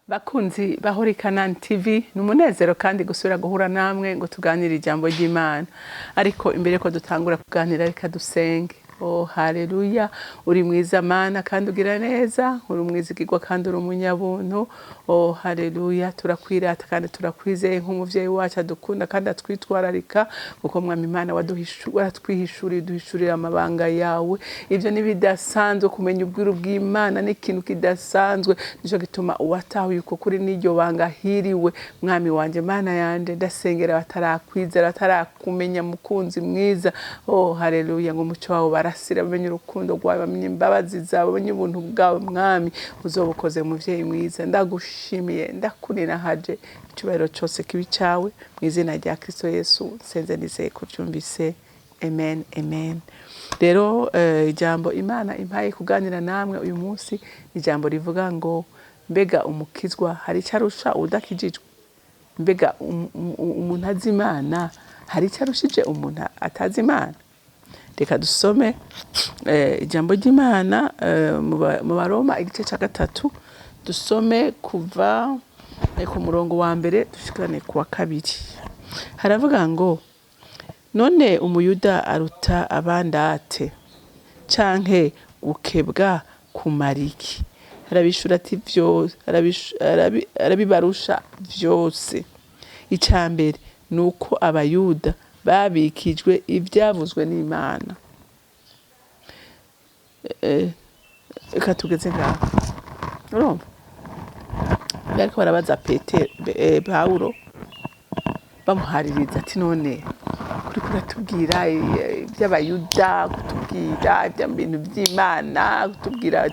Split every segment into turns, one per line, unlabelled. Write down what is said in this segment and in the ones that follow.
Bakunzi ba Holy Canaan TV, ni umunezero kandi gusubira guhura namwe ngo tuganire ijambo ry'Imana. Ariko imbere ko dutangura kuganira, reka dusenge. Oh, haleluya! Uri mwiza Mana kandi ugira neza, uri umwizigirwa kandi uri umunyabuntu. Oh, haleluya! Turakwirata kandi turakwizeye nk'umuvyeyi wacu adukunda kandi atwitwararika, kuko Mwami Imana waratwihishuriye, uduhishurira amabanga yawe. Ivyo ntibidasanzwe, kumenya ubwiru bw'Imana ni ikintu kidasanzwe. Nico gituma uwatahuye uko kuri n'iryo banga hiriwe. Mwami wanje, Mana yanje, ndasengera batarakwizera, batarakumenya, mukunzi mwiza. Oh, haleluya! Ngo umuco wawe barasira, bamenye urukundo rwawe, bamenye imbabazi zawe, bamenye ubuntu bwawe. Mwami, uzobukoze muvyeyi mwiza. Ndagushimiye, ndakunina haje, icyubahiro cyose kibi cyawe, mu izina rya Kristo Yesu nsenze nizeye ko byumvise. Amen, amen. Rero ijambo Imana impaye kuganira namwe uyu munsi ni ijambo rivuga ngo: mbega umukizwa hari icyo arusha udakijijwe? Mbega umuntu azi Imana hari icyo arushije umuntu atazi Imana? Reka dusome ijambo ry'Imana mu Baroma igice cya 3, dusome kuva ku murongo wa 1 dushikane ku wa 2. Haravuga ngo: none umuyuda aruta abandi ate? Canke gukebwa kumara iki? Arabishura ati vyose, arabibarusha vyose. Ica mbere ni uko abayuda babikijwe ivyavuzwe n'Imana. Reka tugeze ngaho. Urumva bariko barabaza Pawulo, bamuhaririza ati: none kuriko uratubwira ivy'abayuda, kutubwira ibintu vy'Imana, kutubwira,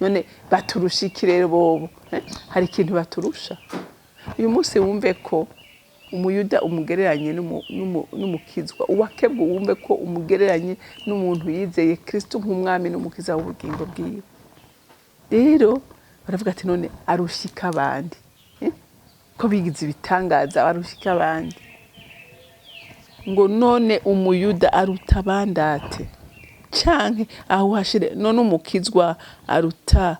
none baturusha iki rero bobo? Hari ikintu baturusha? Uyu munsi wumve ko umuyuda umugereranye n'umukizwa, uwakebwe wumve ko umugereranye n'umuntu yizeye Kristo nk'umwami n'umukiza w'ubugingo bwiwe. Rero baravuga ati: none arushika abandi? Ko bigize ibitangaza, arushika abandi? Ngo none umuyuda aruta abandi ate? Canke aho uhashire: none umukizwa aruta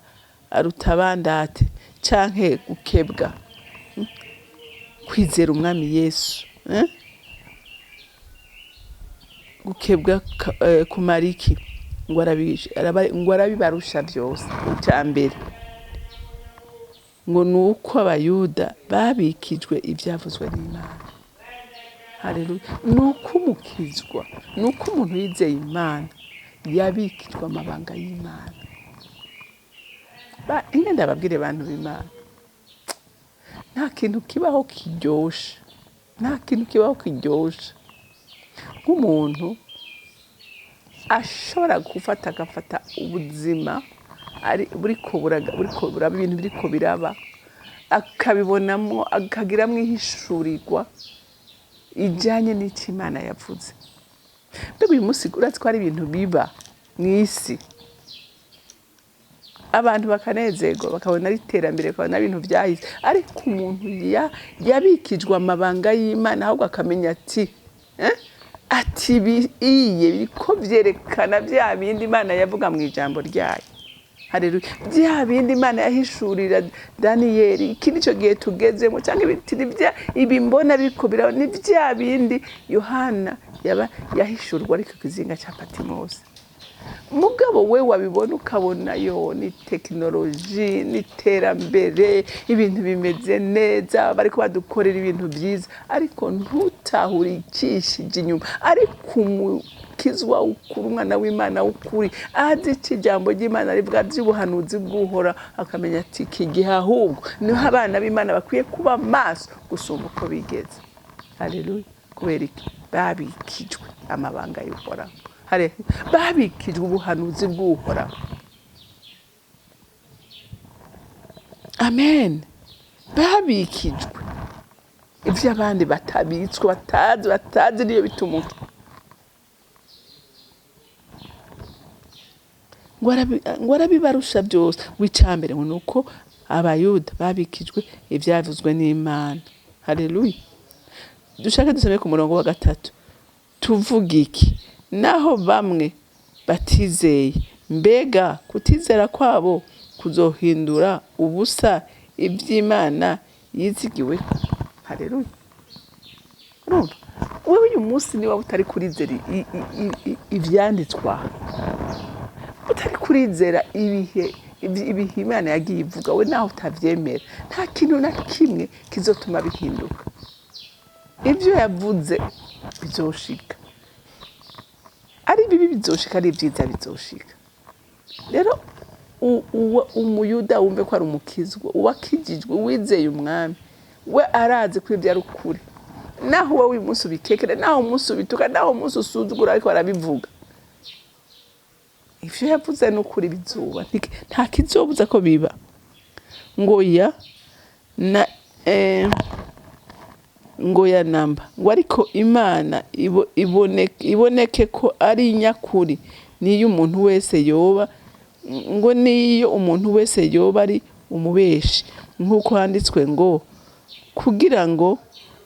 abandi ate? Canke gukebwa, kwizera umwami Yesu, gukebwa kumara iki? Ngo arabibarusha vyose. Icya mbere ngo ni uko abayuda babikijwe ivyavuzwe n'Imana. Haleluya! Ni uko umukizwa, ni uko umuntu yizeye Imana yabikijwe amabanga y'Imana. Inge ndababwire bantu b'Imana, nta kintu kibaho kiryoshe, nta kintu kibaho kiryoshe nk'umuntu ashobora gufata, agafata ubuzima ari buriko buraga, buriko buraba, ibintu biriko biraba akabibonamo, akagiramwo ihishurirwa ijanye n'icyo Imana yavuze. Mbega uyu munsi urazi ko hari ibintu biba mw'isi, abantu bakanezerwa, bakabona ari iterambere, bakabona ibintu vyahise, ariko umuntu yabikijwe amabanga y'Imana ahubwo akamenya ati iye biriko vyerekana vya bindi Imana yavuga mu ijambo ryayo. Haleluya! Vya bindi Imana yahishurira Daniyeli, iki nico gihe tugezemo, canke ibiti ibi mbona biriko biraba ni vya bindi Yohana yaba yahishurwa ariko kizinga ca Patimosi. Mugabo we wabibona ukabona yo ni tekinoloji, ni iterambere, ibintu bimeze neza, bariko badukorera ibintu vyiza, ariko ntutahure icishije inyuma. Ariko umukizwa w'ukuri, umwana w'Imana w'ukuri, azi ico ijambo ry'Imana rivuga vy'ubuhanuzi bw'Uhoraho, akamenya ati iki gihe ahubwo niho abana b'Imana bakwiye kuba maso gusumba uko bigeze. Haleluya! Kubera iki? Babikijwe amabanga y'Uhoraho. Haleluya! Babikijwe ubuhanuzi bw'Uhoraho. Amen. Babikijwe ivyo abandi batabitswe, batazi, niyo bituma ngo arabibarusha byose. W'icambere ngo nuko abayuda babikijwe ivyavuzwe n'Imana. Haleluya! Dushake dusome ku murongo wa 3. Tuvuga iki? Naho bamwe batizeye, mbega kutizera kwabo kuzohindura ubusa iby'Imana yizigiwe? Haleluya. Urumva wewe uyu munsi niba utari kurizera ivyanditswa, utari kurizera ibihe Imana yagiye ivuga, we naho utavyemera, nta kintu na kimwe kizotuma bihinduka. Ibyo yavuze bizoshika, ari bibi bizoshika, ari byiza bizoshika. Rero umuyuda wumve ko ari umukizwa, uwakijijwe, uwizeye umwami, we arazi ko ibyo ari ukuri. Naho wowe uyu munsi ubikekera, naho umunsi ubituka, naho umunsi usuzugura, ariko arabivuga. Ivyo yavuze ni ukuri, bizuba nta kizobuza ko biba. Ngo ya na ngo ya namba ngo ariko Imana iboneke ko ari nyakuri, niyo umuntu wese yoba, ngo niyo umuntu wese yoba ari umubeshi, nk'uko handitswe ngo kugira ngo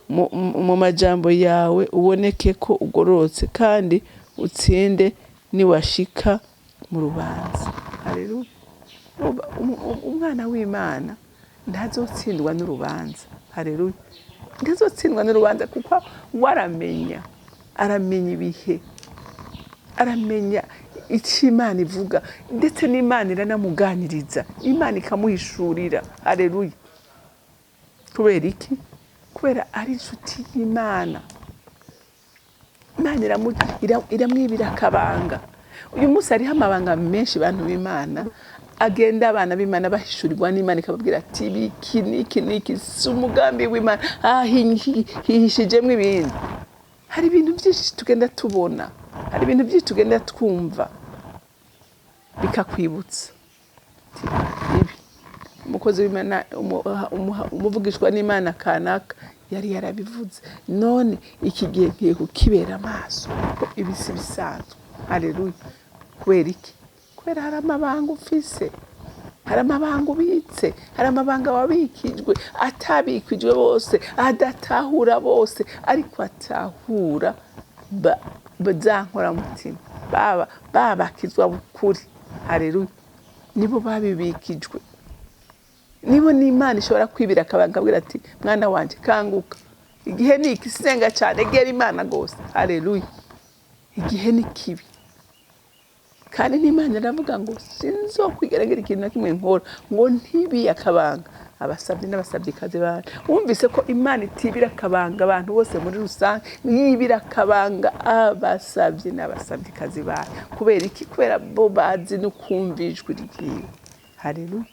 mu majambo yawe uboneke ko ugororotse, kandi utsinde niwashika mu rubanza. Haleluya. Umwana w'Imana ntazotsindwa n'urubanza. Haleluya. Ntazotsindwa n'urubanza, kuko waramenya, aramenya ibihe, aramenya icyo Imana ivuga, ndetse n'Imana iranamuganiriza, Imana ikamuhishurira. Haleluya. Kubera iki? Kubera ari inshuti y'Imana. Imana iramwibira akabanga. Uyu munsi hariho amabanga menshi bantu b'Imana agenda, abana b'Imana bahishurirwa n'Imana, ikababwira ati iki n'iki n'iki si umugambi w'Imana, hihishijemwo ibindi. Hari ibintu byinshi tugenda tubona, hari ibintu byinshi tugenda twumva, bikakwibutsa ibi umukozi w'Imana, umuvugishwa n'Imana kanaka yari yarabivuze, none iki gihe ngiye kukibera amaso ko ibi si bisanzwe. Haleluya. Kubera iki? Kubera hari amabanga ufise, hari amabanga ubitse, hari amabanga wabikijwe, atabikijwe bose, adatahura bose, ariko atahura za nkoramutima, babakizwa bukuri. Haleluya. Nibo babibikijwe, nibo n'Imana ishobora kwibira akabanga akabwira ati mwana wanje kanguka, igihe ni iki, senga cyane, gera Imana gose. Haleluya. Igihe ni kibi, kandi n'Imana iravuga ngo sinzokwigera ngira ikintu na kimwe nkora ngo ntibiye akabanga abasabye n'abasabyikazi banje. Wumvise ko Imana itibira akabanga abantu bose muri rusange, yibira akabanga abasabye n'abasabyikazi bayo. Kubera iki? Kubera bo bazi no kumva ijwi ryiwe. Haleluya.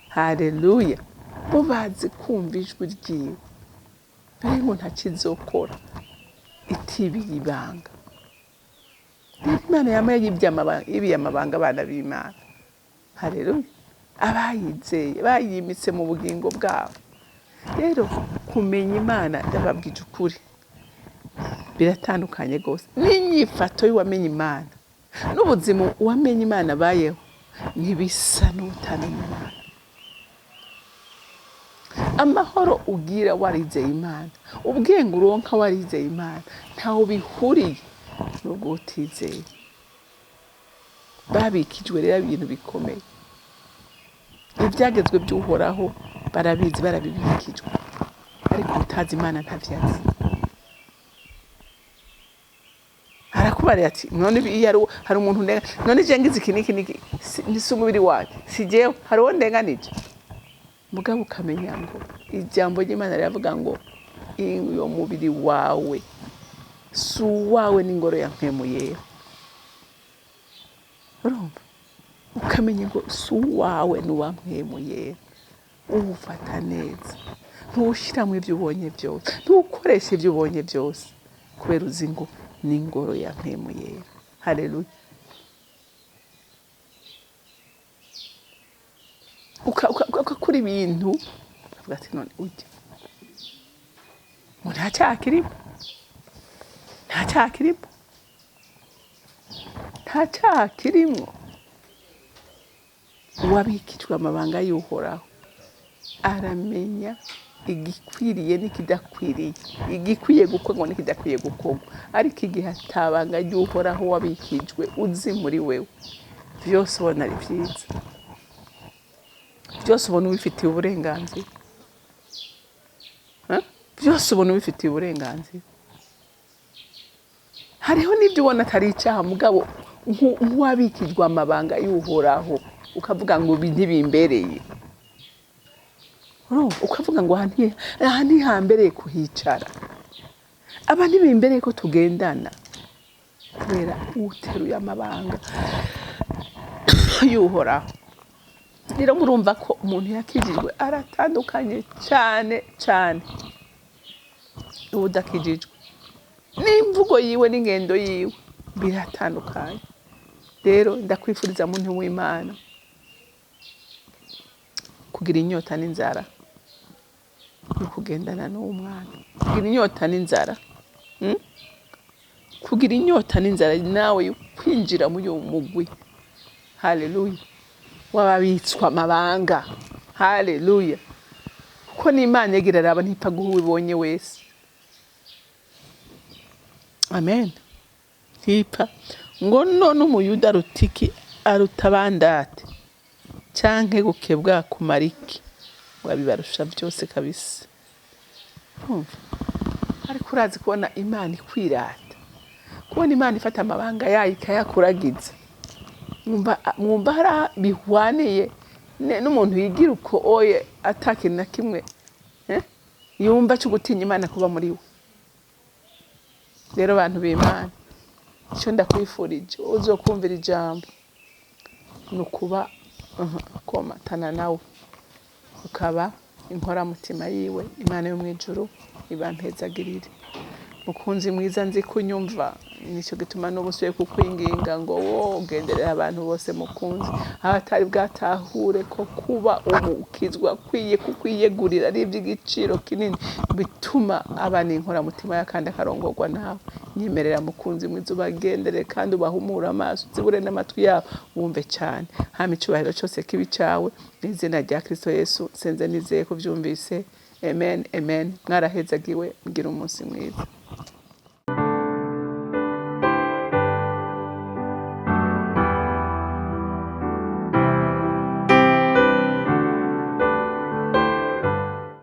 Haleluya. Bo bazi kumva ijwi ryiwe, rero ngo ntakizokora itibiye ibanga. Rero Imana yama yibiye amabanga abana b'Imana. Haleluya. Abayizeye bayimitse mu bugingo bwabo. Rero kumenya Imana, ndababwije ukuri, biratandukanye rwose n'inyifato y'uwamenye Imana n'ubuzima uwamenye Imana abayeho ntibisa n'utamenya Imana. Amahoro ugira warizeye Imana, ubwenge uronka warizeye Imana, ntaho bihuriye n'ubwo utizeye. Babikijwe rero ibintu bikomeye, ibyagezwe by'Uhoraho barabizi, barabibikijwe, ariko utazi Imana ntavyazi. Arakubarira ati none iyo hari umuntu ndenga, none je ngize iki n'iki n'iki, si umubiri wanje, si jewe, hari uwo ndenganije. Mugabo ukamenya ngo ijambo ry'Imana riravuga ngo iyo mubiri wawe si uwawe, n'ingoro ya mpwemu yera. Urumva? Ukamenya ngo si uwawe, ni uwa mpwemu yera. Uwufata neza, ntuwushyiramo ibyo ubonye byose, ntuwukoreshe ibyo ubonye byose, kubera uzi ngo ni ingoro ya mpwemu yera. Haleluya. Ugakora ibintu ukavuga ati none ujya ngo nta cyaha kirimo, nta cyaha kirimo, nta cyaha kirimo. Uwabikijwe amabanga y'Uhoraho aramenya igikwiriye n'ikidakwiriye, igikwiye gukorwa n'ikidakwiye gukorwa. Ariko igihe atabanga ry'Uhoraho wabikijwe uzi muri wewe, byose ubona ari byiza, Byose ubona ubifitiye uburenganzira. Eh? Byose ubona ubifitiye uburenganzira. Hariho n'ibyo ubona atari icyaha, mugabo nk'uwabikijwe amabanga y'Uhoraho, ukavuga ngo ibi ntibimbereye. Urumva? Ukavuga ngo aha ntihambere kuhicara, aba ntibimbereye ko tugendana, kubera uteruye amabanga y'Uhoraho. Rero murumva ko umuntu yakijijwe aratandukanye cyane cyane n'udakijijwe, n'imvugo yiwe n'ingendo yiwe biratandukanye. Rero ndakwifuriza, muntu w'Imana, kugira inyota n'inzara yo kugendana n'uwo mwana, kugira inyota n'inzara, Kugira inyota n'inzara nawe yo kwinjira muri uwo mugwi, haleluya, w'ababitswa amabanga, haleluya, kuko n'Imana yagira araba, ntipfa guha uwo ibonye wese. Amen. Ntipfa ngo none Umuyuda aruta iki, aruta abandi ate, canke gukebwa kumara iki? Ngo abibarusha byose kabisa. Urumva? Ariko urazi kubona Imana ikwirata, kubona Imana ifata amabanga yayo ikayakuragiza, mwumva hari aho bihwaniye n'umuntu yigira uko oye atakintu na kimwe, eh? Yumva cyo gutinya Imana kuba muri we. Rero bantu b'Imana, icyo ndakwifurije, uzokumvira ijambo, ni ukuba komatana nawe, ukaba inkoramutima yiwe. Imana yo mu ijuru ibampezagirire. Mukunzi mwiza, nzi kunyumva, nicyo gituma n'ubu usubiye kukwinginga ngo wo ugenderera abantu bose, mukunzi, abatari bwatahure ko kuba umukizwa akwiye kukwiyegurira ari iby'igiciro kinini, bituma aba n'inkoramutima ya kandi akarongorwa nawe. Nyemerera, mukunzi mwiza, ubagendere kandi ubahumure amaso, uzibure n'amatwi yabo wumve cyane. Hama icyubahiro cyose kibi cyawe, mu izina rya Kristo Yesu nsenze nizeye ko byumvise. Amen, amen. Mwarahezagiwe, mugira umunsi mwiza.